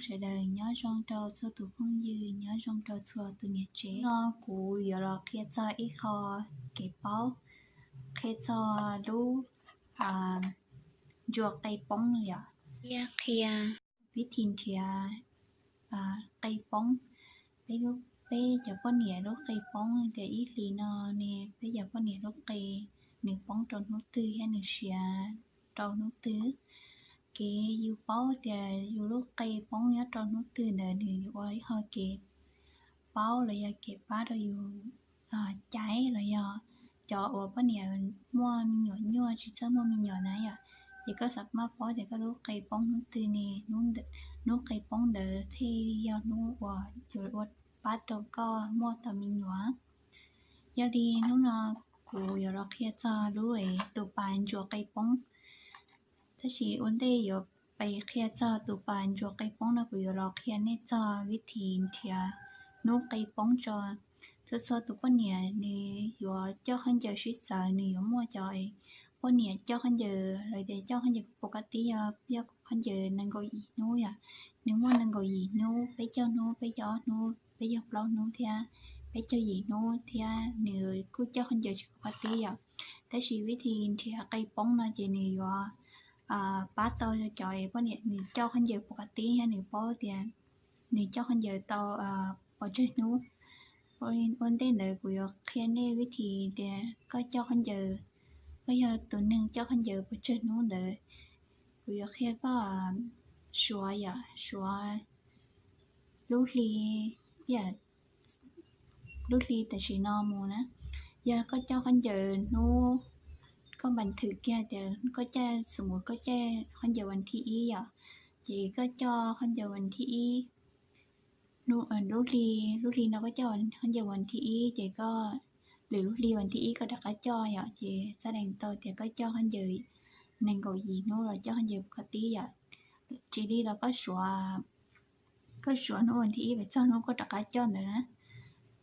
Sawv daws nyob zoo rau txhua tus phooj ywg, nyob zoo rau txhua tus niam tsev. No kuv yuav los qhia txog ib qho kev paub, qhia txog lub ntsuag qe poob yom. Qhia, qhia vib thi nrhiav qe poob. Peb, peb cov poj niam lub qe poob tias ib hlis no ne, peb cov poj niam lub qe nws poob rau hnub twg thiab nws siav rau hnub twg. Kev yus paub tias yus lub qe poob nyob rau hnub twg ntawd nws yuav ua ib qho kev paub los yog kev pab rau yus caiv los yog cov uas poj niam muaj me nyuam nyuaj tsis txawj muaj me nyuam na yom, ces koj xav maj paub tias koj lub qe poob hnub twg ne, hnub qe poob ntawd thiaj yog hnub uas yuav ua pab rau koj muaj tau me nyuam. Yog li hnub no kuv yuav los qhia txog lub tus pas ntsuag qe poob. Tab sis ua ntej yuav qhia txog tus pas ntsuag qe poob no kuv yuav los qhia nej txog vib thi nrhiav hnub qe poob tso. Txhua txhua tus poj niam nws yuav coj khaub ncaws sib txawv, nws yuav muaj cov poj niam coj khaub ncaws, lawv tias coj khaub ncaws pus ka tib, yog khaub ncaws nees nkaum yim hnub yom. Nws muaj nees nkaum yim hnub, peb caug hnub, peb caug ob hnub, peb caug plaub hnub thiab peb caug yim hnub thiab nws kuj coj khaub ncaws tsis pus ka tib yom. Tab sis vib thi nrhiav qe poob no ces nws yuav pab tau cov poj niam nws coj khaub ncaws pus ka tib thiab nws paub tias nws coj khaub ncaws tau pes tsawg hnub. Ua ntej ntawd kuv yuav qhia nej vib thi tias koj coj khaub ncaws, koj yog tus neeg coj khaub ncaws pes tsawg hnub ntawd, kuv yuav qhia koj suav yom, suav lub hli, lub hli tam sim no mus na. Yog koj coj khaub ncaws hnub, koj npas thwm kiag tias koj caij, xu mus koj caij khaub ncaws vas thib ib yom, ces koj coj khaub ncaws vas thib ib, lub hli, lub hli no koj coj khaub ncaws vas thib ib ces koj, lwm lub hli vas thib ib koj rov qab coj yom, ces xav deev tau tias koj coj khaub ncaws nees nkaum yim hnub los coj khaub ncaws pus ka tib yom. Tsis li los koj suav, koj suav hnub vas thib ib pem txog hnub koj rov qab coj ntawd na.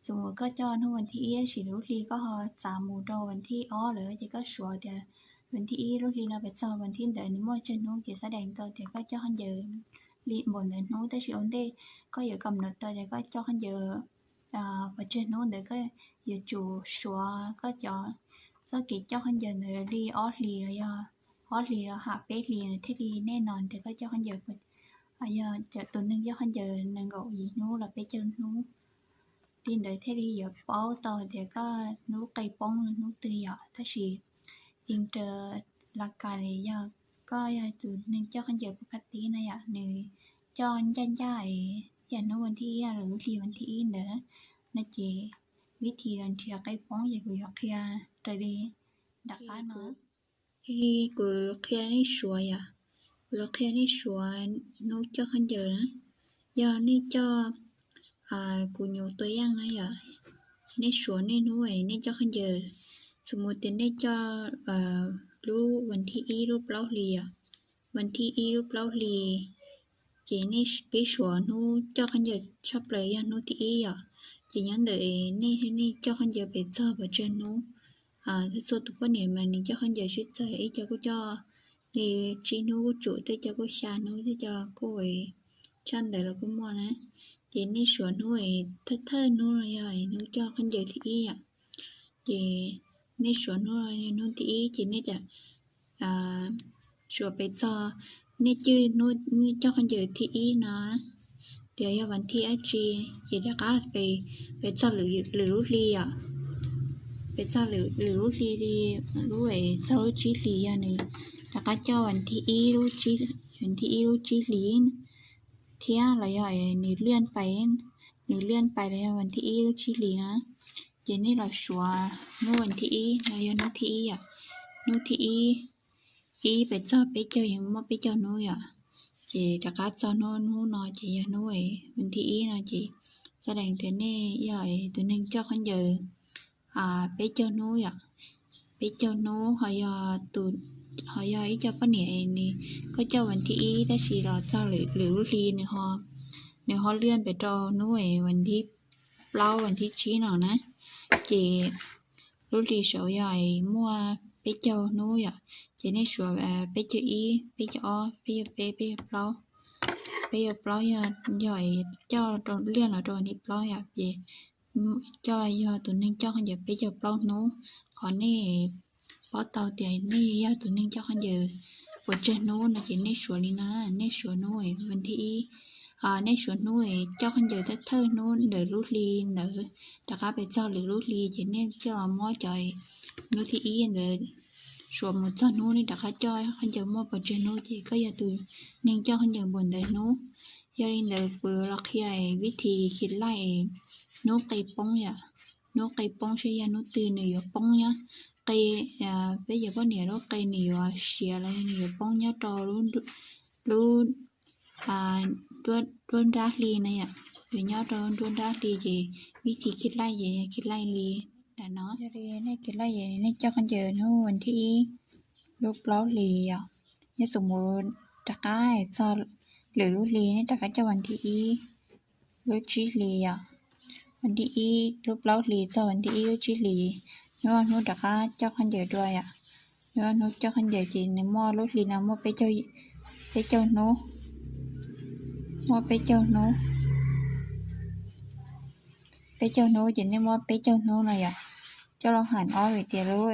Xu mus koj coj hnub vas thib ib tab sis lub hli koj ho txav mus rau vas thib ob lawm ces koj suav tias vas thib ib lub hli no pem txog vas thib ntawd nws muaj tsawg hnub ces xav deev tau tias koj coj khaub ncaws li npaum ntawd hnub, tab sis ua ntej koj yuav kam no tau tias koj coj khaub ncaws pes tsawg hnub ntawd koj yuav tsum suav koj cov, txoj kev coj khaub ncaws ntawd li ob hlis los yog ob hlis los ham peb hlis thiaj li nej no tias koj coj khaub ncaws, yog cov tus neeg coj khaub ncaws nees nkaum yim hnub los peb caug hnub. Li ntawd thiaj li yuav paub tau tias koj hnub qe poob hnub twg yom. Tab sis yeej raws las kas li yog koj yog tus neeg coj khaub ncaws pus ka tib na yom, nws coj ncaj ncaj es yog hnub vas thib ib los lub hli vas thib ib ntawd no ces vib thi los nrhiav qe poob ces kuv yuav qhia raws li nram qab no. Li kuv qhia nej suav yom, kuv los qhia nej suav hnub coj khaub ncaws na. Yog nej coj, kuv nyuam tua yeej na yom, nej suav nej hnub es nej coj khaub ncaws, xu mus tias nej coj lub vas thib ib lub plaub hlis yom, vas thib ib lub plaub hlis, ces peb suav hnub coj khaub ncaws tshaj plaws yog hnub thib ib yom. Ces nyob ntawm nej, nej coj khaub ncaws pem txog pes tsawg hnub, txhua tus poj niam mas nws coj khaub ncaws sib txawv, ib co kuj coj li tsib hnub kuj tsum, tej co kuj xya hnub, tej co kuj tshaj ntawd los kuj muaj na. Ces nej suav hnub es thawj thawj hnub no yog hnub coj khaub ncaws thib ib yom. Ces nej suav hnub no yog hnub thib ib ces nej suav pem txog, nej coj khaub ncaws thib ib no tias yog vas thib dab tsi, ces rov qab pem txog lwm lub hli yom, pem txog lwm lub hli li, lub es txog lub tsib hlis yog nws rov qab coj vas thib ib, vas thib ib lub tsib hlis thiab los yog nws liaj pais, nws liaj pais los yog vas thib ib lub tsib hlis na, ces nej los suav hnub vas thib ib no yog hnub thib ib yom, hnub thib ib, ib pem txog peb caug, yog muaj peb caug hnub yom, ces rov qab txog hnub, hnub no ces yog hnub vas thib ib no ces xav deev tias nej yog tus neeg coj khaub ncaws peb caug hnub yom, peb caug hnub ho yog, ho yog ib co poj niam nws, koj coj vas thib ib tab sis los txog lwm lub hli nws ho, nws ho liaj pem rau hnub vas thib plaub vas thib tsib no na, ces lub hli saud yog muaj peb caug hnub yom, ces nej suav peb caug ib, peb caug ob, peb caug peb, peb caug plaub, peb caug plaub yog, yog coj rau liaj los rau vas thib plaub yom, ces coj yog tus neeg coj khaub ncaws peb caug plaub hnub. Qhov nej paub tau tias nej yog tus neeg coj khaub ncaws puas tsawg hnub no ces nej suav li no, nej suav hnub vas thib ib, nej suav hnub coj khaub ncaws thawj thawj hnub ntawm lub hli ntawd rov qab pes txog lwm lub hli ces nej coj muab cov lub thib ib ntawd suav mus txog hnub nej rov qab coj khaub ncaws muaj puas tsawg hnub ces koj yog tus neeg coj khaub ncaws npaum ntawd hnub. Yog li ntawd kuv los qhia vib thib khi laij hnub qe poob yom. Hnub qe poob saib yog hnub twg nws yuav poob nyob qe, peb cov poj niam lub qe nws yuav siav los yog nws yuav poob nyob rau lub, nruab nrab hli na yom. Yuav nyob rau nruab nrab hli ces vib thib khi laij ces khi laij li ntawm no. Yog li nej khi laij es nej coj khaub ncaws hnub vas thib ib lub plaub hlis yom, yog xum mus rov qab txog lwm lub hli nej rov qab coj vas thib ib lub tsib hlis yom. Vas thib ib lub plaub hlis txog vas thib ib lub tsib hlis, hnub hnub rov qab coj khaub ncaws dua yom. Hnub hnub coj khaub ncaws ces nws muaj lub hli no muaj peb caug hnub, muaj peb caug hnub. Peb caug hnub ces nej muab peb caug hnub no yom, coj los ham ob vim tias lub,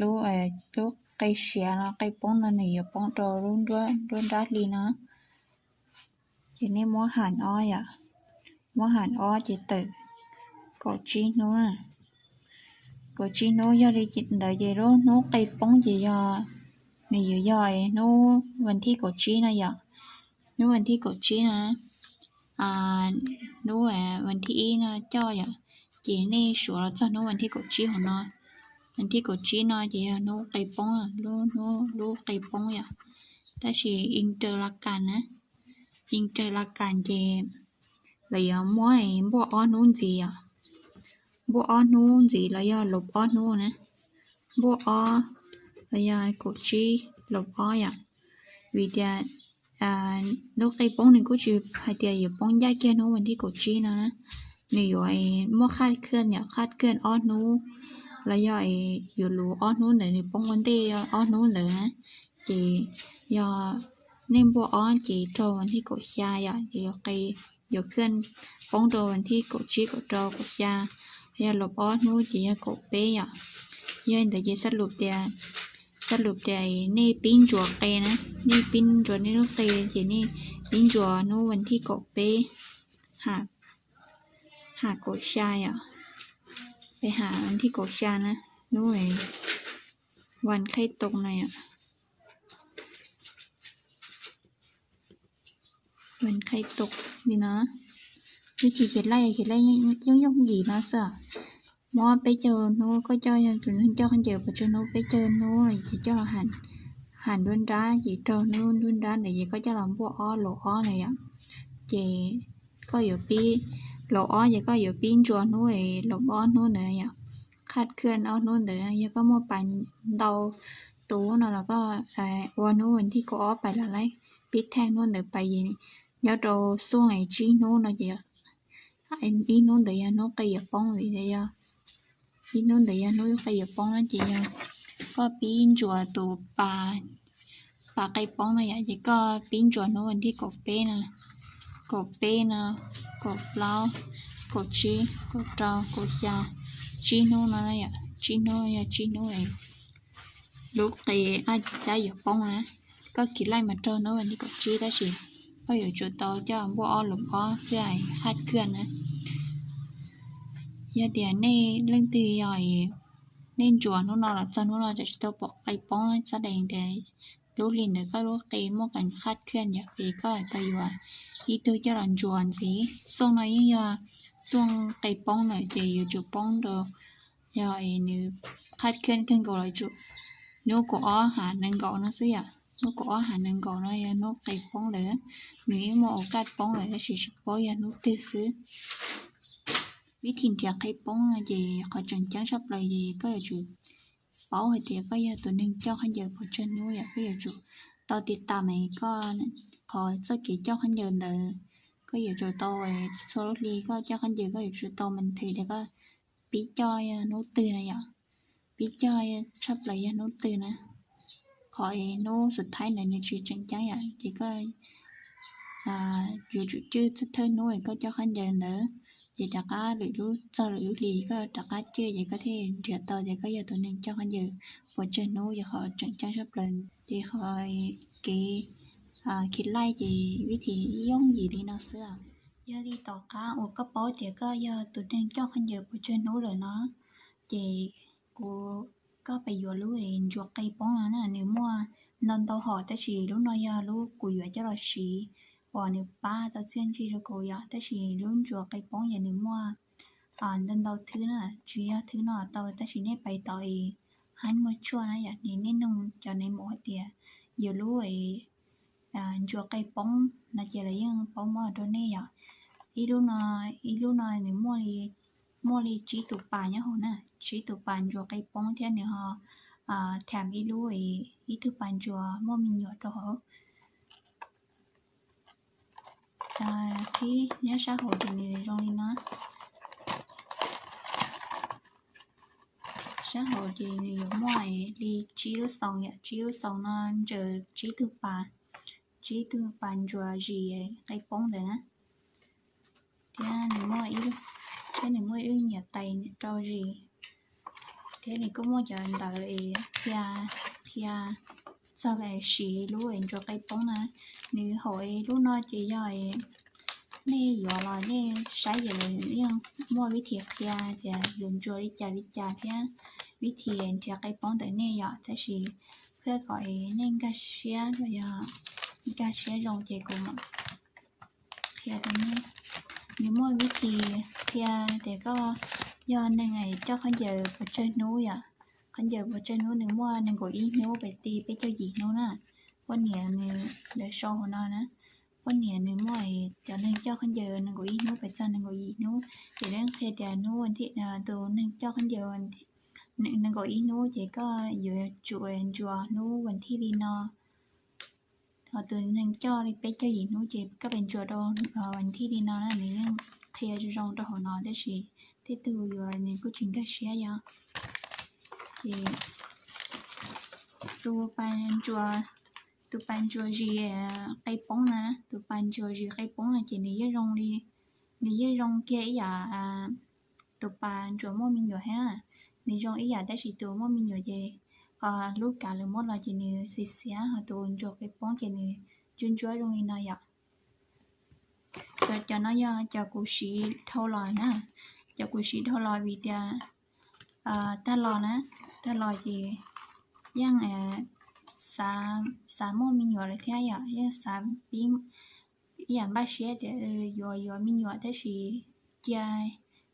lub, lub qe siav no qe poob no nws yuav poob rau lub nruab nrab hli no. Ces nej muab ham ob yom, muab ham ob ces tawm kaum tsib hnub. Kaum tsib hnub yog li ntawd ces lub hnub qe poob ces yog, nws yuav yog hnub vas thib kaum tsib no yom. Hnub vas thib kaum tsib no, hnub vas thib ib no coj yom, ces nej suav los txog hnub vas thib kaum tsib hauv no. Vas thib kaum tsib no ces yog hnub qe poob, lub hnub lub qe poob yom. Tab sis interlakan na, interlakan ces lawv yuav muab npuaj ob hnub ntxiv yom. Npuaj ob hnub ntxiv los yog los ob hnub na. Npuaj ob los yog kaum tsib los ob yom. Vim tias lub qe poob nws kuj tsis hais tias yuav poob ncaj kiag hnub vas thib kaum tsib no na. Nws yuav muaj khaj khaj yom, khaj khaj ob hnub los yog yuav luv ob hnub ntawd nws poob ua ntej ob hnub ntawd na. Ces yog nej npuaj ob ces raug vas thib kaum xya yom, ces yuav qe, yuav khaj poob rau vas thib kaum tsib, kaum rau, kaum xya. Yog los ob hnub ces yog kaum peb yom. Yog li ntawd ces xab lus tias, xab lus tias nej pib ntsuas qe na, nej pib ntsuas nej lub qe ces nej pib ntsuas hnub vas thib kaum peb, ham kaum xya yom. Peb ham vas thib kaum xya na, hnub vas khej tau na yom. Vas khej tau li no. Vib thib khi laij, khi laij yooj yooj yim no xwb. Muab peb caug hnub, koj coj, yog tus neeg coj khaub ncaws puas tsawg hnub, peb caug hnub ces coj los ham nruab nrab ces raug hnub nruab nrab ntawd ces koj coj los npuaj ob los ob na yom. Ces koj yuav pib los ob ces koj yuav pib ntsuas hnub los ob hnub ntawd yom. Khaj khaj ob hnub ntawd yog koj muaj pas ntau tus no los koj ua hnub vas thib kaum ob pais los lawm, pib thaj hnub ntawd pais es nyob rau xuaj tsib hnub no ces ib hnub ntawd yog hnub qe yuav poob vim tias yog ib hnub ntawd yog hnub qe yuav poob no ces yog koj pib ntsuas tus pas, pas qe poob no yom, ces koj pib ntsuas hnub vas thib kaum peb no, kaum peb no, kaum plaub, kaum tsib, kaum rau, kaum xya, tsib hnub no yom, tsib hnub yog tsib hnub lub qe ab cab yuav poob na. Koj khi laij mas raug hnub vas thib kaum tsib tab sis koj yuav tsum tau coj npuaj ob los ob thiab khaj khaj na. Yog tias nej leej twg yog nej ntsuas hnub no los txog hnub no tsis tau pom qe poob, txhais tau tias lub hli ntawd koj lub qe muaj kev khaj khaj yom, ces koj tau yuav ib tug coj los ntsuas ntxiv. Xuaj no yeej yog xuaj qe poob lawm ces yuav tsum poob rau, yog nws khaj khaj kawg nkaus los tsum hnub kaum ob ham nees nkaum no xwb yom. Hnub kaum ob ham nees nkaum no yog hnub qe poob lawm, nws yeej muaj ua kaj poob lawm tab sis tsis paub yog hnub twg xwb. Vib thib nrhiav qe poob no ces qhov tseem ceeb tshaj plaws ces koj yuav tsum paub hais tias koj yog tus neeg coj khaub ncaws puas tsawg hnub yom, koj yuav tsum tau tiv tam koj qhov txoj kev coj khaub ncaws ntawd. Koj yuav tsum tau txhua lub hli koj coj khaub ncaws koj yuav tsum tau maintain tias koj pib coj yog hnub twg na yom. Pib coj tshaj plaws yog hnub twg na. Qhov hnub xub thawj ntawd nws tsis tseem ceeb yom, ces koj yuav tsum cwj thawj hnub koj coj khaub ncaws ntawd, ces rov qab lwm lub txog lwm lub hlis koj rov qab cwj ces koj thiaj nrhiav tau tias koj yog tus neeg coj khaub ncaws puas tsawg hnub, yog qhov tseem ceeb sab plaws ces qhov kev khi laij ces vib thim yooj yim li no xwb. Yog li tom qab uas koj paub tias koj yog tus neeg coj khaub ncaws puas tsawg hnub lawm no, ces kuv, koj pab yuav lub ntsuas qe poob no na, nws muaj ntau ntau hom tab sis lub no yog lub kuv yuav coj los siv uas nws pab tau txiaj ntsig rau kuv yom. Tab sis lub ntsuas qe poob yog nws muaj ntau ntau thwb na, tsis yog thwb no tau tab sis nej pais tom es hab muaj tshuaj na yom, nej nug cov nais maum hais tias yuav lub ntsuas qe poob no ces lawv yeej paub muab rau nej yom. Ib lub no, ib lub no nws muaj li tsib tus pas nyob hauv na, tsib tus pas ntsuas qe poob thiab nws ho tham ib lub, ib tug pas ntsuas muaj me nyuam rau hauv. Qhib nyob sab hauv ces nws zoo li no. Sab hauv ces nws yuav muaj li tsib lub xoo yom, tsib lub xoo no ntsaws tsib tug pas, tsib tug pas ntsuas zis qe poob ntawd na. Thiab nws muaj, thiab nws muaj ib lub nyuam tais rau zis, thiab nws kuj muaj cov ntawv es qhia, qhia txog siv lub ntsuas qe poob na. Nws hauv lub no ces yog nej yuav los nej saib ces lawv yeej muaj vib thim qhia tias yuav ntsuas li cas li cas thiab vib thim nrhiav qe poob ntawm nej yom. Tab sis thiaj kom nej nkag siab, yog nkag siab zoo ces kuv qhia rau nej. Nws muaj vib thim qhia tias koj yog neeg coj khaub ncaws puas tsawg hnub yom. Khaub ncaws puas tsawg hnub, nws muaj nees nkaum ib hnub pem ti peb caug yim hnub na. Poj niam nws ntawd sau hauv no na. Poj niam nws muaj cov neeg coj khaub ncaws nees nkaum ib hnub pem txog nees nkaum yim hnub, ces lawv qhia tias hnub, tus neeg coj khaub ncaws nees nkaum ib hnub ces koj yuav tsum ntsuas hnub vas thij li no. Ho tus neeg coj li peb caug yim hnub ces koj pem ntsuas rau vas thij li no na, nws yeej qhia zoo zoo rau hauv no tab sis tej tug yuav nws kuj tsis nkag siab yom. Ces tus pas ntsuas, tus pas ntsuas zis qe poob na, tus pas ntsuas zis qe poob no ces nws yeej zoo li, nws yeej zoo kiag ib yam tus pas ntsuas muaj me nyuam thiab. Nws zoo ib yam tab sis tus muaj me nyuam ces ho lub kav lawv muab los ces nws xiav xiav, ho tus ntsuas qe poob ces nws ntsuab ntsuab zoo li no yom. Cov no yog cov kuv siv dhau los na, cov kuv siv dhau los vim tias tag los na, tag los ces yeej xav muaj me nyuam lawm thiab yom, yeej xav pib ib yam npaj siab tias yuav yuav me nyuam tab sis cia,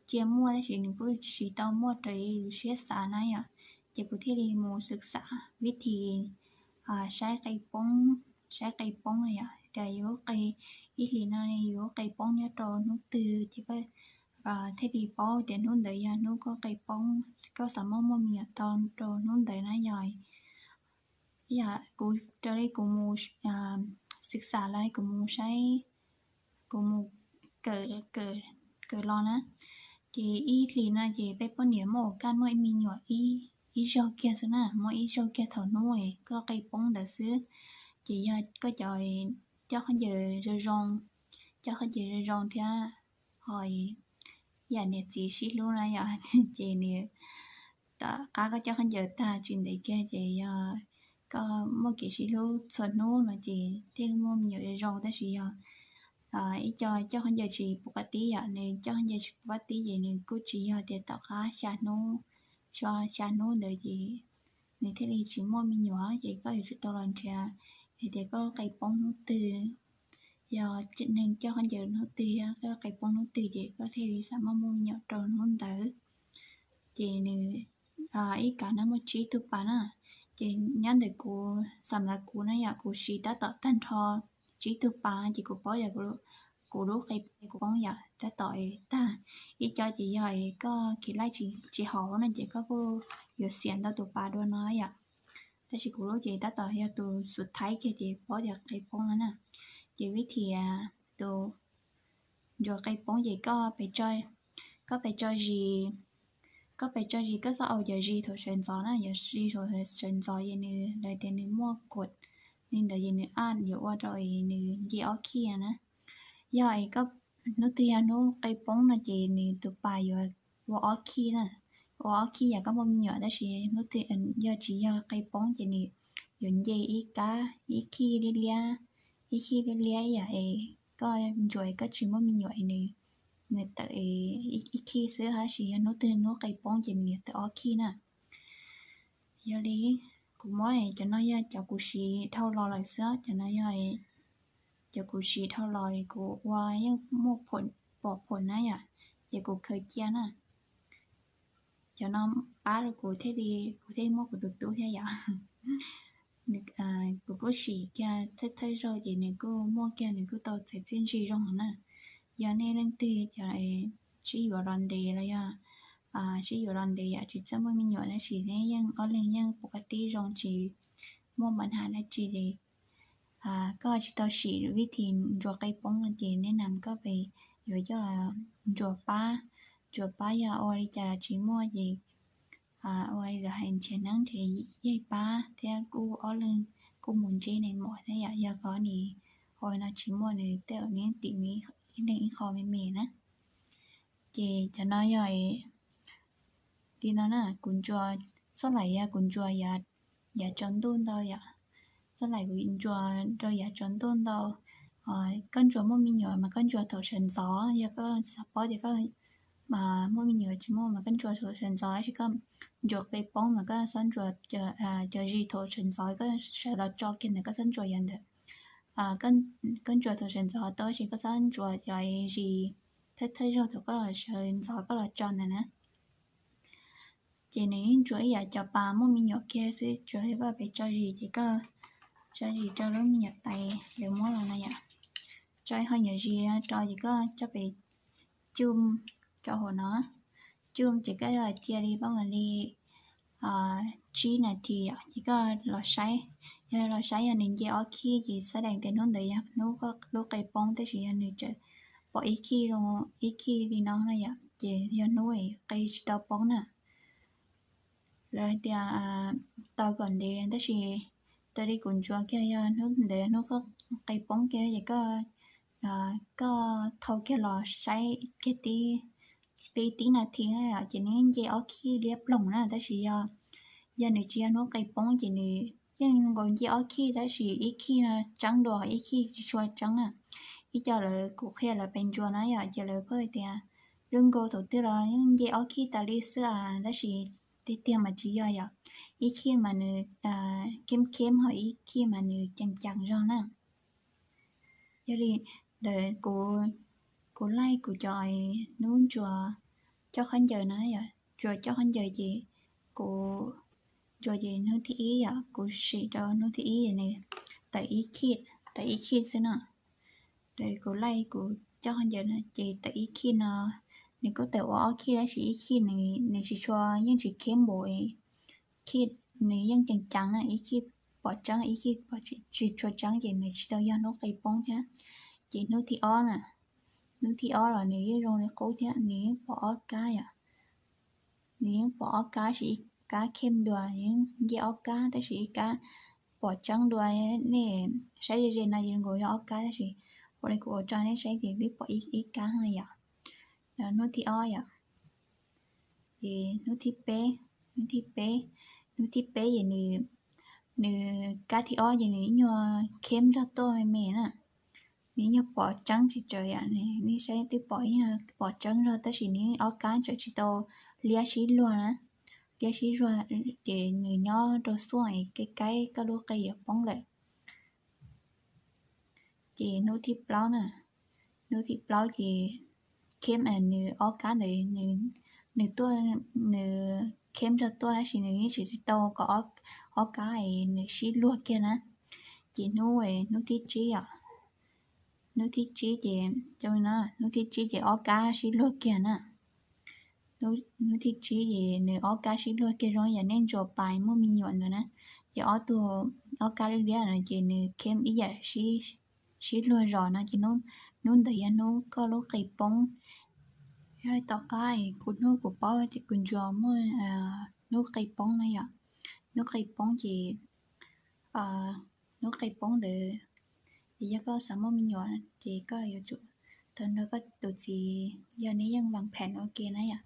cia muaj tab sis nws kuj tsis tau muaj raws li lub siab xav na yom. Ces kuv thiaj li mus xwm xav vib thim saib qe poob, saib qe poob no yom, tias yus qe ib hlis no yus qe poob nyob rau hnub twg ces koj thiaj li paub tias hnub ntawd yog hnub koj qe poob, koj xav muaj muaj me nyuam tau rau hnub ntawd na yom. Yam kuv raws li kuv mus xwm xav los kuv mus saib, kuv mus kawm, kawm los na, ces ib hlis no ces peb poj niam muaj ua kaj muaj ib me nyuam ib zaug kiag xwb na, muaj ib zaug kiag thaum hnub koj qe poob ntawd xwb. Ces yog koj cov coj khaub ncaws zoo zoo, coj khaub ncaws zoo zoo thiab ho yam niam txiv sib hlub na yom, ces nws tom qab koj coj khaub ncaws tag tsis ntev kiag ces yog koj muaj kev sib hlub txhua hnub no ces thiaj li muaj me nyuam zoo zoo, tab sis yog ib co coj khaub ncaws tsis puv qab tib yom, nws coj khaub ncaws tsis puv qab tib ces nws kuj tsis yog tias tom qab xya hnub, xya hnub ntawd ces nws thiaj li tsis muaj me nyuam, ces koj yuav tsum tau los nrhiav hais tias koj qe poob hnub twg, yog neeg coj khaub ncaws hnub twg, koj qe poob hnub twg ces koj thiaj li xav muaj muaj me nyuam rau hnub ntawd. Ces nws ib kav no muaj tsib tug pas na, ces nyob ntawm kuv xam lav kuv na yom, kuv siv tab tom tag nrho tsib tug pas ces kuv paub yog kuv lub qe kuv poob yom, tab tom tag. Ib co ces yog koj khiav laij tsis haum no ces koj kuj yuav xiam ntau tus pas dua no yom. Tab sis kuv lub ces tab tom yog tus xub thawj kiag ces paub tias qe poob no na. Ces vib thim tus ntsuas qe poob ces koj pes tso zis, koj pes tso zis, koj txhob au cov zis thaum sawv ntxov na, yog zis thaum sawv ntxov ces nws lawv tias nws muaj kuam li ntawd ces nws a yuav ua rau nws nce ob khij na. Yog es koj hnub twg yog hnub qe poob no ces nws tus pas yuav ua ob khij na, ua ob khij yog koj muaj me nyuam, tab sis hnub twg yog tsis yog qe poob ces nws yuav nce ib kab ib khij liab liab, ib khij liab liab ib yam es koj ntsuas koj tsis muaj me nyuam es nws, nws tawm ib khij xwb, tab sis yog hnub twg hnub qe poob ces nws yuav tawm ob khij na. Yog li kuv muab cov no yog cov kuv siv dhau los lawm xwb, cov no yog cov kuv siv dhau los kuv ua yeej muaj pom phom na yom, ces kuv khaws cia na. Cov no pab rau kuv thiaj li, kuv thiaj muaj kuv tus tub thiab yom. Kuv kuj sim kiag thawj thawj zaug ces nws kuj muaj kiag, nws kuj tau txais txiaj ntsig zoo na. Yog nej leej twg sib yuav los ntev los yog sib yuav los ntev yom, tsis txawj muaj me nyuam tab sis neb yeej ob leeg yeej pom koj tib zoo tsis muaj npam has dab tsi li, koj tsis tau sim vib thi ntsuas qe poob no ces neb nam koj pes yuav coj ntsuas pab, ntsuas pab yog ua li cas los tsis muaj ces ua li lawv hais nrhiav neeb nrhiav yaig pab thiab kuj ob leeg kuj mus ntsib nws muam thiab yom, yog koj nim ua no tsis muaj nws tej zaum neb tim ib leeg ib qho me me na. Ces cov no yog li no na, kuv ntsuas, txhua lais yog kuv ntsuas yav tsaus ntuj ntau yom, txhua lais kuv ntsuas rau yav tsaus ntuj ntau. Koj ntsuas muaj me nyuam mas koj ntsuas thaum sawv ntxov, yog koj xav paub tias koj muaj me nyuam tsis muaj mas koj ntsuas thaum sawv ntxov, tab sis koj ntsuas qe poob mas koj txhob ntsuas cov zis thaum sawv ntxov, koj sawv los tso kiag ntawd koj txhob ntsuas yog ntawd. Koj ntsuas thaum sawv ntxov tau tab sis koj txhob ntsuas cov zis thawj thawj zaug thaum koj los sawv ntxov koj los tso ntawd na. Ces nws yeej ntsuas ib yam cov pas muaj me nyuam kiag xwb, tsuas yog koj pes tso zis ces koj tso zis rau lub me nyuam tais lawv muab los no yom. Tso ib qho nyuam zis rau ces koj coj pes cuj rau hauv no, cuj ces koj cia li pab mam li tsib nas this yom, ces koj los saib. Yog los saib yog nws nce ob khij ces xav dees tias hnub ntawd yog hnub koj lub qe poob, tab sis yog nws tseem pom ib khij, ib khij li no no yom, ces yog hnub qe tsis tau poob na. Lawv hais tias tau kom ntev tab sis raws li kuv ntsuas kiag yog hnub ntawd hnub qe poob kiag ces koj, koj thau kiag los saib kiag tib, tib nas this na ces nws nce ob khij liab ploog na, tab sis yog, yog nws tsis yog hnub qe poob ces nws yeej nkaus nce ob khij tab sis ib khij no tseeb dua ib khij tsis tshua tseeb na. Ib co lawv kuv qhia lawv pes ntsuas na yom, ces lawv pheej tias lub nkaus thaum twg los yeej nce ob khij tas li xwb a, tab sis tiag tiag mas tsis yog yom, ib khij mas nws kheeb kheeb ho ib khij mas nws cees cees zog na. Yog li ntawd kuv, kuv laij kuv cov hnub ntsuas coj khaub ncaws na yom, ntsuas coj khaub ncaws ces kuv ntsuas ces hnub thib ib yom, kuv sim rau hnub thib ib nws tawm ib khij, tawm ib khij xwb no. Kuv laij kuv coj khaub ncaws no ces tawm ib khij no, nws kuj tawm ua ob khij tab sis ib khij nws tsis tshua, yeej tsis kheeb npaum, khij nws yeej cees cees na, ib khij pom tseeb ib khij tsis tshua tseeb ces nws tsis tau yog hnub qe poob thiab. Ces hnub thib ob na, hnub thib ob los nws yeej zoo li qub thiab, nws yeej pom ob kab yom. Nws yeej pom ob kab sis ib kab kheeb dua, yeej nce ob kab tab sis ib kab pom tseeb dua. Nej saib ze ze no zoo nkaus yog ob kab tab sis ua li kuv ua tso nej saib ces twb pom ib kab na yom. Hnub thib ob yom. Ces hnub thib peb, hnub thib peb, hnub thib peb ces nws, nws kab thib ob ces nws ib nyuag kheeb zog tuaj me me na. Nws ib nyuag pom tseeb tsis tsawv yom, nej saib twb pom ib nyuag pom tseeb zog tab sis nws ob kab tseem tsis tau liab sib luag na. Liab sib luag ces nws nyob rau xuaj es kaib kaib koj lub qe yuav poob lawm. Ces hnub thib plaub na, hnub thib plaub ces kheeb, nws ob kab ntawd, nws tuaj, nws kheeb zog tuaj tab sis nws yeej tsis tau kom ob kab es nws sib luag kiag na. Ces hnub, hnub thib tsib os, hnub thib tsib ces, hnub thib tsib ces ob kab sib luag kiag na. Hnub thib tsib ces nws ob kab sib luag kiag zoo yam nej ntsuas pas muaj me nyuam ntawd na. Ces ob tug, ob kab liab liab no ces nws kheeb ib yam sib luag zos no ces hnub ntawd yog hnub koj lub qe poob. Yog tom qab kuv hnub kuv paub ces kuv ntsuas muaj hnub qe poob na yom. Hnub qe poob ces, hnub qe poob ntawd ces yog koj xav muaj me nyuam ces koj yuav tsum tau nrog koj tus txiv, yog neb yeej vas phem ua ke na yom,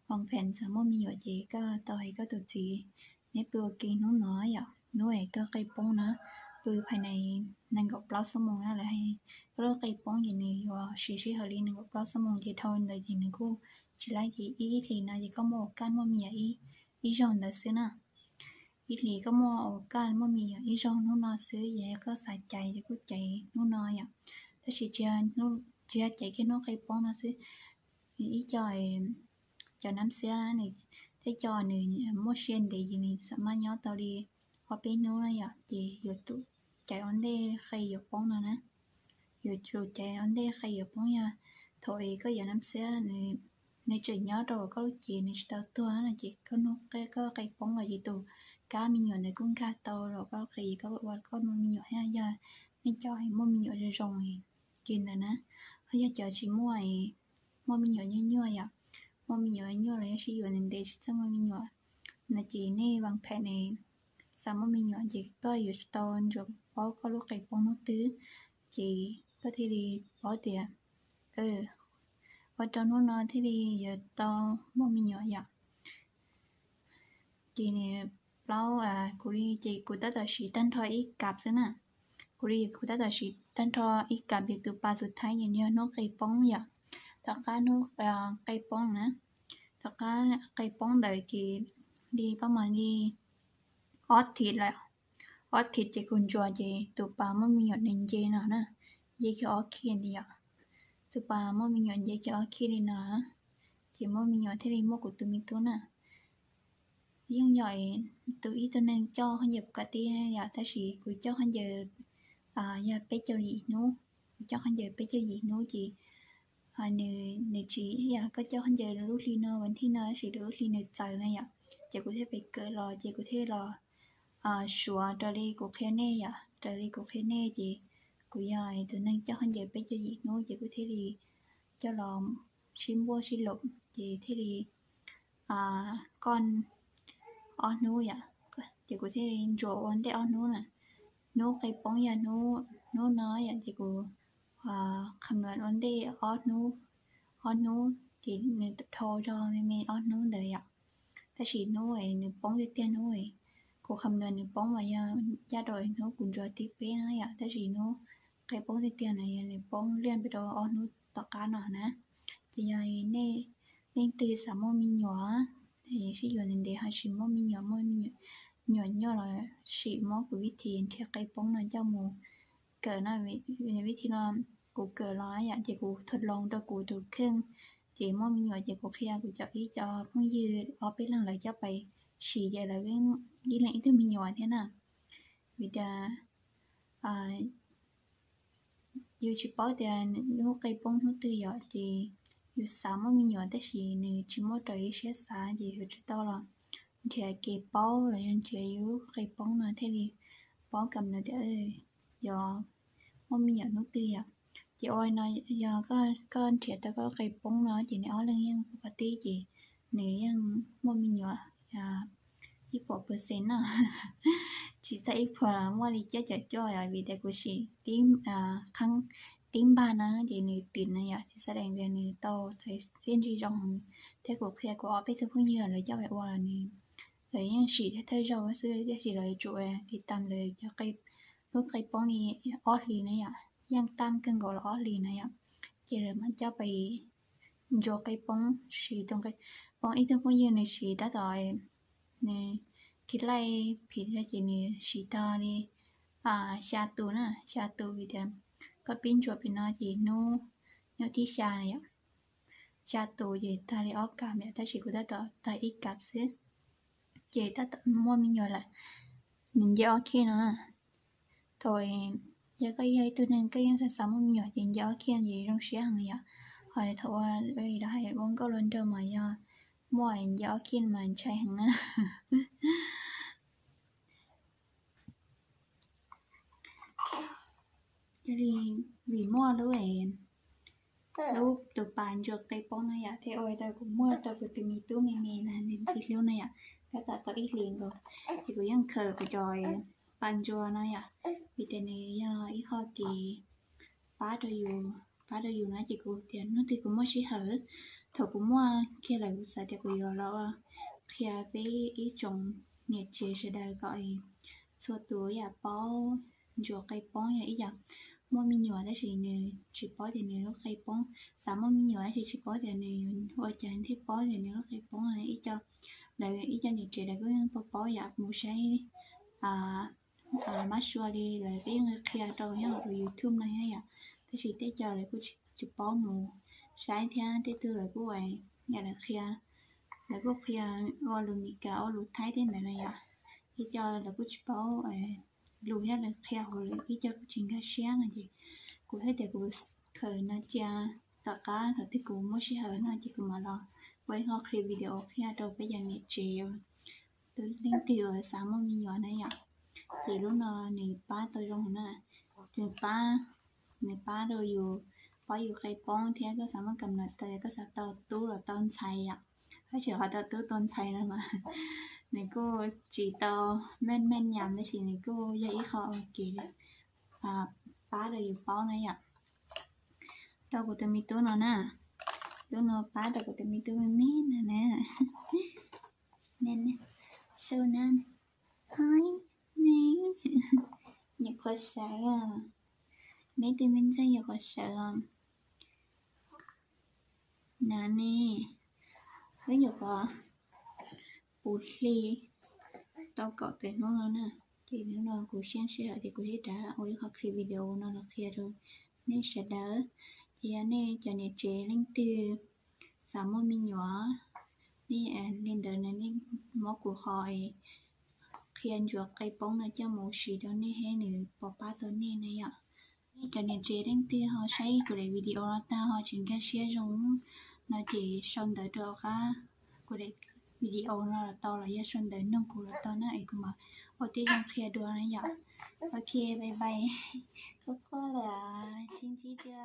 vas phem txawm muaj me nyuam ces koj tau hais koj tus txiv, neb pw ua ke hnub no yom, hnub es koj qe poob na, pw phais nees nkaum plaub xuab moos na, lawv hais koj lub qe poob ces nws yuav siv sij hawm li nees nkaum plaub xuab moos ces dhau ntawd ces nws kuj tsis laib, ces ib hlis no ces koj muaj ua kaj muaj me nyuam ib zaug ntawd xwb na. Ib hlis koj muaj ua kaj muaj me nyuam ib zaug hnub no xwb, yog koj xav caiv ces kuj caiv hnub no yom. Tab sis tsis yog caiv kiag hnub qe poob no xwb, ib co cov nab xiab na, nws thiab co nws muaj sia ntev ces nws xam maj nyob tau li ob peb hnub na yom, ces yuav tsum caiv ua ntej qe yuav poob no na. Yuav tsum caiv ua ntej qe yuav poob, yog thaum es koj yuav nab xiab nws tseem nyob rau koj lub cev nws tsis tau tuag no ces koj hnub koj qe poob los ces tus kab me nyuam ntawd kuj nkag tau los koj lub qe, koj ua koj muaj me nyuam thiab. Yog nej cov muaj me nyuam zoo zoo li ntawd na, ho yog cov tsis muaj, muaj me nyuam nyuaj nyuaj yom, muaj me nyuam nyuaj los yog sib yuav ntev ntev tsis txawj muaj me nyuam no ces nej vas phem ne, xav muaj me nyuam ces koj yuav tsum tau ntsuas paub koj lub qe poob hnub twg, ces koj thiaj li paub tias ua rau hnub no thiaj li yuav tau muaj me nyuam yom. Ces nws plaub, kuv li ces kuv tab tom siv tag nrho ib kab xwb na. Kuv li kuv tab tom siv tag nrho ib kab ces tus pas xub thawj ces yog hnub qe poob yom. Tom qab hnub qe poob na, tom qab qe poob ntawd ces li pab mas li ob thiv lawm, ob thiv ces kuv ntsuas ces tus pas muaj me nyuam nws nce no na, nce kiag ob khij li yom. Tus pas muaj me nyuam nce kiag ob khij li no, ces muaj me nyuam thiaj li muaj kuv tus me tub na. Yeej yog tus ib tug neeg coj khaub ncaws pom qab tib yom, tab sis kuv coj khaub ncaws yog peb caug yim hnub, kuv coj khaub ncaws peb caug yim hnub ces nws, nws tsis yog koj coj khaub ncaws lub hli no vas thij no tab sis lub hli nws txaws na yom, ces kuv thiaj pem kawm los ces kuv thiaj los suav raws li kuv qhia nej yom, raws li kuv qhia nej ces kuv yog tus neeg coj khaub ncaws peb caug yim hnub ces kuv thiaj li coj los sib npuaj sib laum ces thiaj li koj ob hnub yom, ces kuv thiaj li ntsuas ua ntej ob hnub na. Hnub qe poob yog hnub no yom, ces kuv qham nuas ua ntej ob hnub, ob hnub ces nws dhau zog me me ob hnub ntawd yom. Tab sis hnub nws poob tiag tiag hnub, kuv qham nuas nws poob mas yog ncaj rau hnub kuv ntsuas thib peb na yom, tab sis hnub qe poob tiag tiag no yog nws poob liaj rau ob hnub tom qab no na. Ces yog nej leej twg xav muaj me nyuam, sib yuav ntev ntev ho tsis muaj me nyuam, muaj me nyuam nyuaj los sim muab kuv vib thib nrhiav qe poob no coj mus kawm no. Vib thib no kuv kawm los yom, ces kuv thuam loos rau kuv tus kheej, ces muaj me nyuam ces kuv qhia kuv cov ib co phooj ywg ob peb leeg lawv coj pais sim ces lawv ib leeg ib tug me nyuam thiab na. Vim tias yus tsis paub tias hnub qe poob hnub twg yom, ces yus xav muaj me nyuam tab sis nws tsis muaj raws yus siab xav ces yuav tsum tau los nrhiav kev paub los yog nrhiav yus lub qe poob no thiaj li paub kam nws tias yog muaj me nyuam hnub twg yom. Ces ua li no, yog koj nrhiav tau koj lub qe poob no ces nws ob leeg yeej pom qab tib ces nws yeej muaj me nyuam ib puas percent na. Tsis txog ib puas los muaj li cuaj caum cuaj yom, vim tias kuv sim tib npag na ces nws tim na yom, ces xav dees tias nws tau txais txiaj ntsig zoo. Thiab kuv qhia kuv ob peb tug phooj ywg lawv coj pais ua los nws, lawv yeej sim thawj zaug xwb, tiam sis lawv yuav tsum ua li tam lawv cov lub qe poob li ob hlis na yom, yeej tam kawg nkaus los ob hlis na yom, ces lawv mam coj pais ntsuas qe poob, siv tus qe poob. Ib tug phooj ywg nws siv tab tom, nws khi laij phim ces nws siv tau li xya tus na, xya tus vim tias koj pib ntsuas pem no ces hnub, hnub thib xya na yom, xya tus ces tag li ob kab yom, tab sis kuv tab tom tag ib kab xwb, ces tab tom muaj me nyuam lawm. Nws nce ob khij no na. Thaum yog koj yog ib tug neeg koj yeej xav xav muaj me nyuam ces nce ob khij ces zoo siab heev yom. Ho thaum ua, hais ua nkauj hluas nraug mas yog muaj nce ob khij mas ntshai heev na. Li vim muaj lub, lub tus pas ntsuas qe poob no yom, thiaj ua rau kuv muaj rau kuv tus me tub me me na, nws ntxim hlub na yom, tab tom tau ib hlis nkaus. Ces kuv yeej khaws kuv cov pas ntsuas no yom, vim tias nws yog ib qho kev pab rau yus pab rau yus no ces kuv tias hnub twg kuv muaj sij hawm, thaum kuv muaj kiag lawm kuv xav tias kuv yuav los qhia peb ib tsoom niam tsev sawv daws kom txhua tus yam paub ntsuas qe poob, yog ib yam muaj me nyuam tab sis nws tsis paub tias nws lub qe poob, xav muaj me nyuam tab sis tsis paub tias nws yuav ua cas thiaj paub tias nws lub qe poob. Ib co, lawv ib co niam tsev lawv kuj yeej paub paub yam mus saib mab sua li lawv kuj yeej qhia rau nyob hauv YouTube no yom, tab sis tej co lawv kuj tsis paub mus saib thiab tej tug lawv kuj, yam lawv qhia, lawv kuj qhia ua lus Meskas ua lus Thaib tej ntawd na yom, tej co lawv kuj tsis paub lus thiab lawv qhia hauv lawv ib co kuj tsis nkag siab no ces kuv thiaj tias kuv khaws no cia, tom qab thaum twg kuv muaj sij hawm no ces kuv mam los ua ib qho qhia video qhia rau peb cov niam tsev, leej twg uas xav muaj me nyuam na yom. Ces lub no nws pab tau zoo na, nws pab, nws pab rau yus paub yus qe poob thiab koj xav muaj kam nas tas, koj xav tau tub los tau ntxhais yom, tab sis qhov tau tub tau ntxhais no mas nws kuj tsis tau meej meej yam tab sis nws kuj yog ib qho ua kev pab rau yus paub na yom. Tau kuv tus me tub no na, tub no pab rau kuv tus me tub me me no na. Xu na, me, nyuam qhuav sawv os, me tub me ntxawg nyuam qhuav sawv os. Na ne, wb nyuam qhuav puv hli tau kaum tawm hnub no na, ces hnub no kuv siab sij hawm ces kuv thiaj rov ua ib qho clip video no los qhia rau nej sawv daws. Ces yog nej cov niam tsev leej twg xav muaj me nyuam, nej li ntawd na nej muab kuv qhov qhia ntsuas qe poob no coj mus ua si rau nej thiab nws puas pab tau nej na yom. Nej cov niam tsev leej twg ho saib kuv daim video no tag ho tsis nkag siab zoo no ces sau ntawv rau qab kuv daim video no los tau los yog sau ntawv noog kuv los tau na es kuv mam ua tib zoo qhia dua na yom. Ok, bye bye, koj koj lawm, sib ntsib dua.